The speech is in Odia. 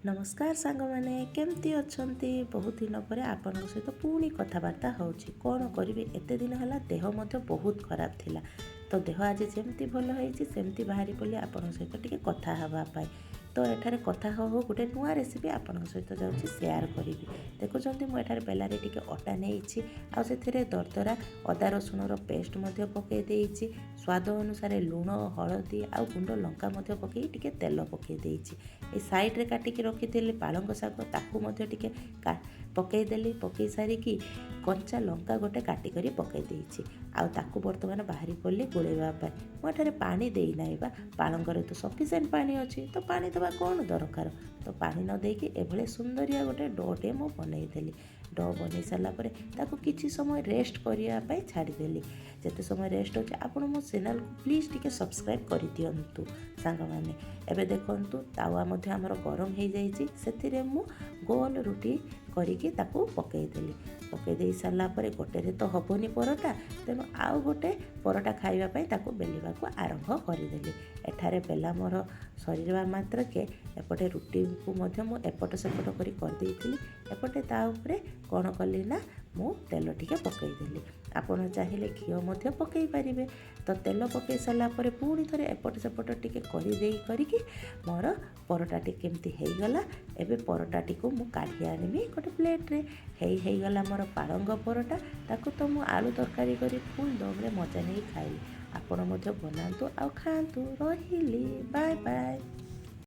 ନମସ୍କାର ସାଙ୍ଗମାନେ, କେମିତି ଅଛନ୍ତି? ବହୁତ ଦିନ ପରେ ଆପଣଙ୍କ ସହିତ ପୁଣି କଥାବାର୍ତ୍ତା ହେଉଛି। କ'ଣ କରିବି, ଏତେ ଦିନ ହେଲା ଦେହ ମଧ୍ୟ ବହୁତ ଖରାପ ଥିଲା। ତ ଦେହ ଆଜି ଯେମିତି ଭଲ ହେଇଛି, ସେମିତି ବାହାରି ପଡ଼ିଲି ଆପଣଙ୍କ ସହିତ ଟିକେ କଥା ହେବା ପାଇଁ। ତ ଏଠାରେ କଥା ହଉ ହଉ ଗୋଟେ ନୂଆ ରେସିପି ଆପଣଙ୍କ ସହିତ ଯାଉଛି ସେୟାର କରିବି। ଦେଖୁଛନ୍ତି, ମୁଁ ଏଠାରେ ବେଲାରେ ଟିକେ ଅଟା ନେଇଛି ଆଉ ସେଥିରେ ଦରଦରା ଅଦା ରସୁଣର ପେଷ୍ଟ ମଧ୍ୟ ପକାଇ ଦେଇଛି। ସ୍ୱାଦ ଅନୁସାରେ ଲୁଣ, ହଳଦୀ ଆଉ ଗୁଣ୍ଡ ଲଙ୍କା ମଧ୍ୟ ପକାଇ ଟିକେ ତେଲ ପକାଇ ଦେଇଛି। ଏ ସାଇଡ଼ରେ କାଟିକି ରଖିଥିଲି ପାଳଙ୍ଗ ଶାଗ, ତାକୁ ମଧ୍ୟ ଟିକେ ପକାଇଦେଲି। ପକାଇ ସାରିକି କଞ୍ଚା ଲଙ୍କା ଗୋଟେ କାଟିକରି ପକାଇ ଦେଇଛି ଆଉ ତାକୁ ବର୍ତ୍ତମାନ ବାହାରି ପଡ଼ିଲି ଗୋଳେଇବା ପାଇଁ। ମୁଁ ଏଠାରେ ପାଣି ଦେଇନାହିଁ ବା, ପାଳଙ୍ଗରେ ତ ସଫିସିଏଣ୍ଟ ପାଣି ଅଛି, ତ ପାଣି ଦେବା କ'ଣ ଦରକାର? ତ ପାଣି ନ ଦେଇକି ଏଭଳି ସୁନ୍ଦରିଆ ଗୋଟେ ଡୋଟେ ମୁଁ ବନେଇଦେଲି। Do ବନେଇ ସାରିଲା ପରେ ତାକୁ କିଛି ସମୟ ରେଷ୍ଟ କରିବା ପାଇଁ ଛାଡ଼ିଦେଲି। ଯେତେ ସମୟ ରେଷ୍ଟ ହେଉଛି, ଆପଣ ମୋ ଚ୍ୟାନେଲକୁ ପ୍ଲିଜ୍ ଟିକେ ସବସ୍କ୍ରାଇବ୍ କରିଦିଅନ୍ତୁ ସାଙ୍ଗମାନେ। ଏବେ ଦେଖନ୍ତୁ, ତାୱା ମଧ୍ୟ ଆମର ଗରମ ହେଇଯାଇଛି। ସେଥିରେ ମୁଁ ଗୋଲ ରୁଟି କରିକି ତାକୁ ପକାଇଦେଲି। ପକାଇ ଦେଇ ସାରିଲା ପରେ ଗୋଟେରେ ତ ହେବନି ପରଟା, ତେଣୁ ଆଉ ଗୋଟେ ପରଟା ଖାଇବା ପାଇଁ ତାକୁ ବେଲିବାକୁ ଆରମ୍ଭ କରିଦେଲି। ଏଠାରେ ବେଲା ମୋର ସରିବା ମାତ୍ରକେ ଏପଟେ ରୁଟିକୁ ମଧ୍ୟ ମୁଁ ଏପଟ ସେପଟ କରି କରିଦେଇଥିଲି। ଏପଟେ ତା ଉପରେ କ'ଣ କଲି ନା, ମୁଁ ତେଲ ଟିକେ ପକାଇଦେଲି। ଆପଣ ଚାହିଁଲେ ଘିଅ ମଧ୍ୟ ପକାଇ ପାରିବେ। ତ ତେଲ ପକାଇ ସାରିଲା ପରେ ପୁଣି ଥରେ ଏପଟ ସେପଟ ଟିକେ କରିଦେଇ କରିକି ମୋର ପରଟାଟି କେମିତି ହେଇଗଲା। ଏବେ ପରଟାଟିକୁ ମୁଁ କାଢ଼ି ଆଣିବି ଗୋଟେ ପ୍ଲେଟ୍ରେ। ହେଇଗଲା ମୋର ପାଳଙ୍ଗ ପରଟା। ତାକୁ ତ ମୁଁ ଆଳୁ ତରକାରୀ କରି ଫୁଲ୍ ଦମରେ ମଜା ନେଇ ଖାଇଲି। ଆପଣ ମଧ୍ୟ ବନାନ୍ତୁ ଆଉ ଖାଆନ୍ତୁ। ରହିଲି, ବାଏ ବାଏ।